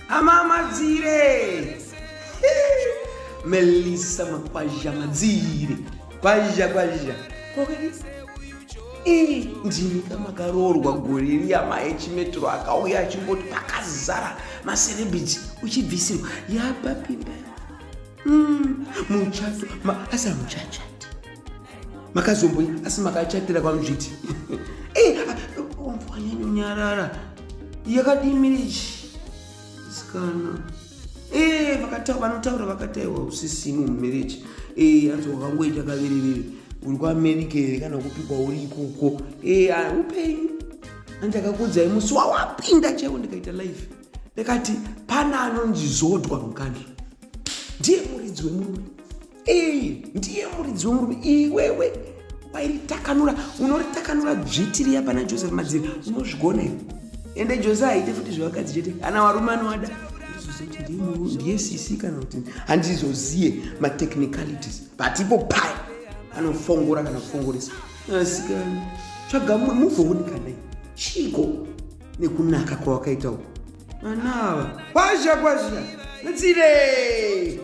Amamadzire Melissa Makwazha Madzire kwazha kwazha kwakadi ndini kamakaroorwa gore riya maechimetro akauya achingoti pakazara maserebhiti uchibvisirwa yapapimba muchato asi hamuchachati makazombo asi makachatira kwamuzviti wanyanyonyarara yakadii marriage sikana vanotaura vakataiwa usisimo mumarriage anzi wakangoita kaviriviri uri kuamerica here kana kupi kwauri ikoko? Upenyu andakakudzai musi wawapinda chaiwo ndikaita life, ndakati pana anonzi Zodwa Mukandla, ndiye muridzi wemurume. Ndiye muridzi wemurume. Iwewe wairitakanura, unoritakanura dzviti riya pana Joseph Madziri, unozvigona iwe. Ende Jose haite futi zvevakadzi chete, ana varume anovada. Ndizoziva kuti ndiye sisi kana kuti handizoziye matechnicalities, but ipo paya anofongora kana kufongoresa. Asikana, tsvaga muvhooni kanai chiko nekunaka kwawakaita uko vana ava. Kwazha kwazha, Madzire.